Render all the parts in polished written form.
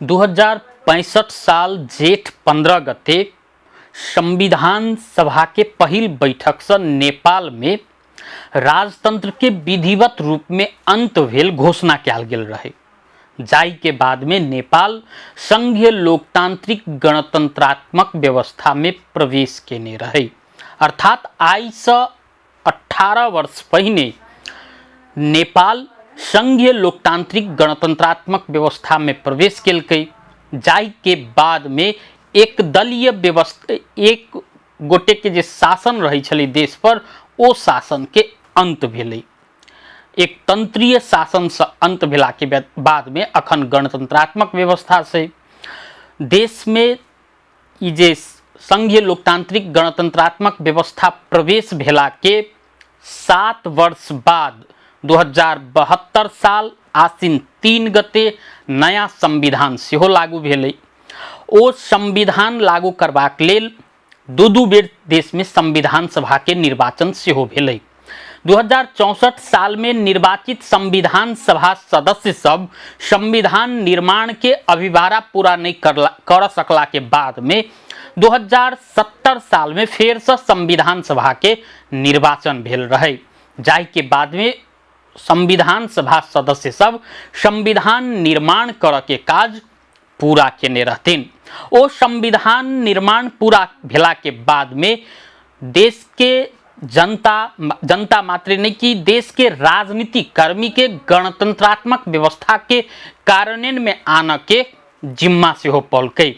2065 साल जेठ 15 गते संविधान सभा के पहिल बैठक से नेपाल में राजतंत्र के विधिवत रूप में अंत भेल घोषणा कयल गेल रहे, जाहि के बाद में नेपाल संघीय लोकतांत्रिक गणतंत्रात्मक व्यवस्था में प्रवेश केने रहे। अर्थात आइ से 18 वर्ष पहिने नेपाल संघीय लोकतांत्रिक गणतंत्रात्मक व्यवस्था में प्रवेश केलकै, जाहि के बाद में एक दलीय व्यवस्था, एक गोटे के जे शासन रहै छलै देश पर, ओ शासन के अंत भेलै। एक तंत्रीय शासन से अंत भेला के बाद में अखन गणतंत्रात्मक व्यवस्था से देश में ई जे संघीय लोकतांत्रिक गणतंत्रात्मक व्यवस्था प्रवेश भेला के 7 वर्ष बाद 2072 साल आश्विन 3 गते नया संविधान सेहो लागू भेलै। ओ संविधान लागू करबाक लेल दू बेर देश में संविधान सभा के निर्वाचन सेहो भेलै। 2064 साल में निर्वाचित संविधान सभा सदस्य सब संविधान निर्माण के अभिभारा पूरा नहीं कर सकला के बाद में 2070 साल में फेर से संविधान सभा के निर्वाचन भेल रहे, जाहि के बाद में संविधान सभा सदस्य सब संविधान निर्माण करऽ के काज पूरा केने रहथिन। ओ संविधान निर्माण पूरा भेला के बाद में देश के जनता मात्र नहीं कि देश के राजनीतिक कर्मी के गणतंत्रात्मक व्यवस्था के कार्यान्वयन में आनऽ के जिम्मा सेहो पौलकै।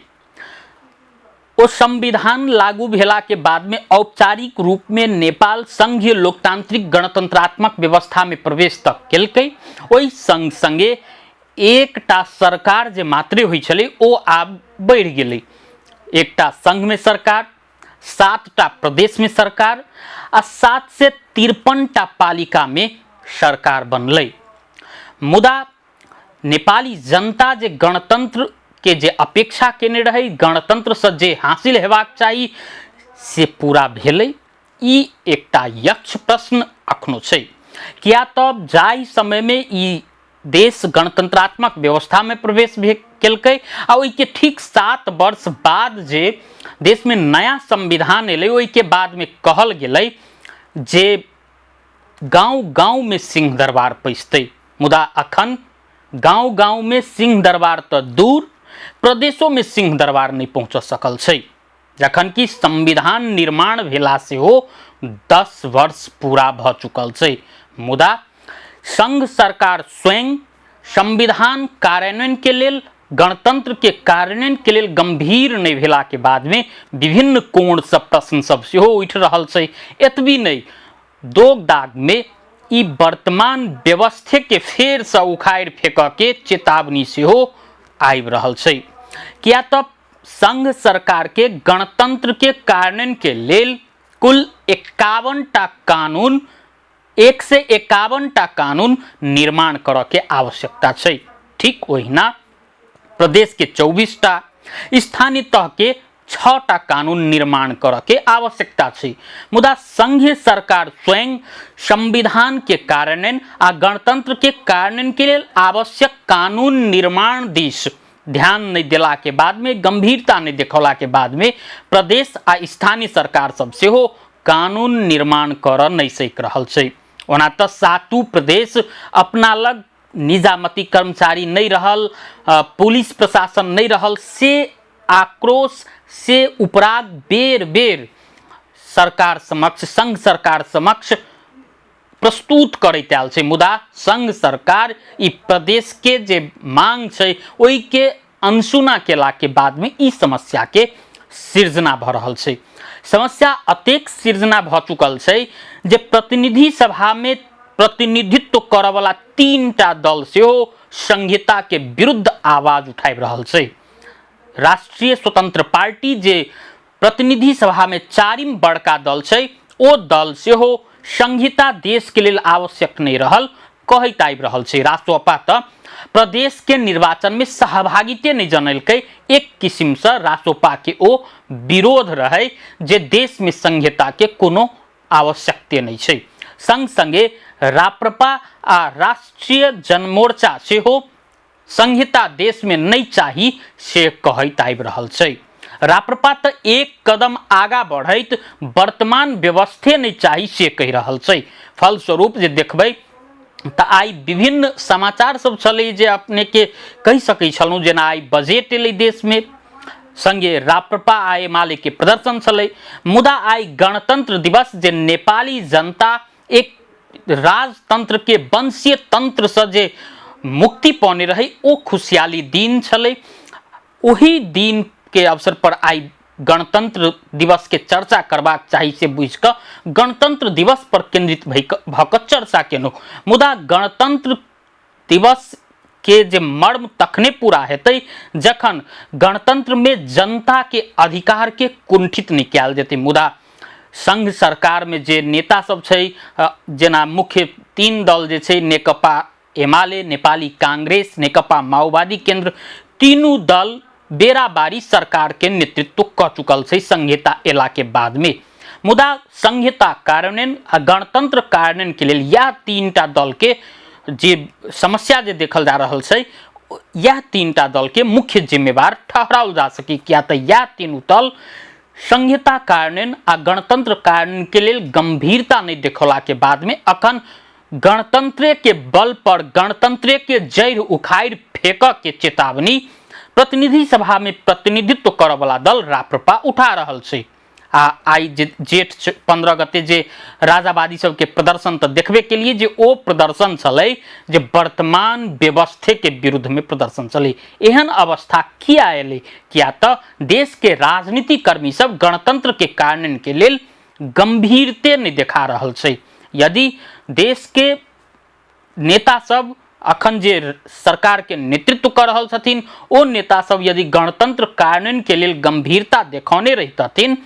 ओ संविधान लागू भेला के बाद में औपचारिक रूप में नेपाल संघीय लोकतांत्रिक गणतंत्रात्मक व्यवस्था में प्रवेश तक केलकै। ओहि संग संगे एकटा सरकार जे मात्रे होइ छलै ओ आब बढ़ि गेलै। एकटा संघ में सरकार, 7टा प्रदेश में सरकार आ 753टा पालिका में सरकार बनलै। मुदा नेपाली जनता जे गणतंत्र के जे अपेक्षा केने रहे, गणतंत्र से जे हासिल हेबाक चाही से पूरा भेलै, ई एकटा यक्ष प्रश्न अखनो छै। किया तऽ जाहि समय में ई देश गणतंत्रात्मक व्यवस्था में प्रवेश केलकै आ ओहिके ठीक 7 वर्ष बाद जे देश में नया संविधान एलै, ओहिके बाद में कहल गेलै जे गांव गांव में सिंह दरबार पैसतै। मुदा अखन गांव गांव में सिंह दरबार तऽ दूर, प्रदेशों में सिंह दरबार नहीं पहुंच सकल छै, जखन कि संविधान निर्माण भेला सेहो 10 वर्ष पूरा भऽ चुकल छै। मुदा संघ सरकार स्वयं संविधान कार्यान्वयन के लेल, गणतंत्र के कार्यान्वयन के लेल गंभीर नहीं भेला के बाद में विभिन्न कोण से प्रश्न सब सेहो उठि रहल छै। एतबी नहीं, दोग दाग में ई वर्तमान व्यवस्थे के फेर से उखाड़ि फेंकऽ के चेतावनी सेहो आबि रहल छै। किया तऽ संघ सरकार के गणतंत्र के कार्यान्वयन के लेल कुल 51टा कानून, 151टा कानून निर्माण करऽ के आवश्यकता छै। ठीक ओहिना प्रदेश के 24टा, स्थानीय तह के 6टा कानून निर्माण करऽ के आवश्यकता छै। मुदा संघीय सरकार स्वयं संविधान के कार्यान्वयन आ गणतंत्र के कार्यान्वयन के लेल आवश्यक कानून निर्माण दिस ध्यान नहीं देला के बाद में, गंभीरता नहीं देखौला के बाद में प्रदेश आ स्थानीय सरकार सब सेहो कानून निर्माण करऽ नहीं सकि रहल छै। ओना तऽ 7 प्रदेश अपना लग निजामती कर्मचारी नहीं रहल, पुलिस प्रशासन नहीं रहल, से आक्रोश से उपराग बेर बेर सरकार समक्ष, संघ सरकार समक्ष प्रस्तुत करैत आयल छै। मुदा संघ सरकार ई प्रदेश के जे मांग छै ओहि के अनसुना केला के बाद में ई समस्या के सृजना भऽ रहल छै। समस्या अतेक सृजना भऽ चुकल छै जे प्रतिनिधि सभा में प्रतिनिधित्व करऽवला 3टा दल सेहो संहिता के विरुद्ध आवाज उठाबि रहल छै। राष्ट्रीय स्वतंत्र पार्टी जे प्रतिनिधि सभा में 4 बड़का दल छै, ओ दल सेहो संहिता देश के लेल आवश्यक नहीं रहल कहैत आबि रहल छै। रासोपा तऽ प्रदेश के निर्वाचन में सहभागिते नहीं जनलकै। एक किस्म से रासोपा के ओ विरोध रहे जे देश में संहिता के कोनो आवश्यकते नहीं छै। संग संगे राप्रपा आ राष्ट्रीय जनमोर्चा सेहो संहिता देशमे नहि चाही से कहैत आबि रहल छै। राप्रपा तऽ एक कदम आगा बढ़ैत वर्तमान व्यवस्थे नहि चाही से कहि रहल छै। फलस्वरूप जे देखबै तऽ आइ विभिन्न समाचार सब छलै जे अपनेके कहि सकै छलहुँ, जेना आइ बजट एलै देशमे, संगे राप्रपा आ एमाले के प्रदर्शन छलै। मुदा आइ गणतंत्र दिवस जे नेपाली जनता एक राजतंत्र के वंशीय तंत्र से जे मुक्ति पौने रहे ओ खुशहाली दिन छलै। ओही दिन के अवसर पर आइ गणतंत्र दिवस के चर्चा करबाक चाही से बुझि कऽ गणतंत्र दिवस पर केंद्रित भऽ कऽ चर्चा केलहुँ। मुदा गणतंत्र दिवस के जे मर्म तखने पूरा हेतै जखन गणतंत्र में जनता के अधिकार के कुंठित नहि कयल जेतै। मुदा संघ सरकार में जे नेता सब छै, जेना मुख्य 3 दल जे छै, नेकपा एमाले, नेपाली कांग्रेस, नेकपा माओवादी केंद्र, तीनू दल बेराबारी सरकार के नेतृत्व कऽ चुकल छै संहिता एला के बाद में। मुदा संहिता कार्यान्वयन आ गणतंत्र कार्यान्वयन के लेल यह 3टा दल के जे समस्या जे देखल जा रहल छै, यह 3टा दल के मुख्य जिम्मेवार ठहराओल जा सकी, किया तऽ यह तीनू दल संहिता कार्यान्वयन आ गणतंत्र कार्यान्वयन के लेल गंभीरता नहीं देखौला के बाद में अखन गणतंत्र के बल पर गणतंत्र के जड़ि उखाड़ि फेंक के चेतावनी प्रतिनिधि सभा में प्रतिनिधित्व करऽ वाला दल राप्रपा उठा रहल छै। आ आइ जे जेठ 15 गते जे राजावादी सबके प्रदर्शन तऽ देखबे के लिए जे ओ प्रदर्शन छलै जे वर्तमान व्यवस्थे के विरुद्ध में प्रदर्शन छलै। एहन अवस्था किया एलै? किया तऽ देश के राजनीति कर्मी सब गणतंत्र के कार्यान्वयन के लेल गंभीरते नहि देखा रहल छै। यदि देश के नेता सब अखन जे सरकार के नेतृत्व कऽ रहल छथिन ओ नेता सब यदि गणतंत्र कार्यान्वयन के लेल गंभीरता देखौने रहितथिन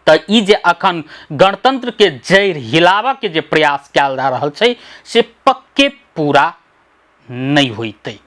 तऽ ई जे अखन गणतंत्र के जड़ि हिलाबऽ के जे प्रयास कयल जा रहल छै से पक्के पूरा नहि होइतै।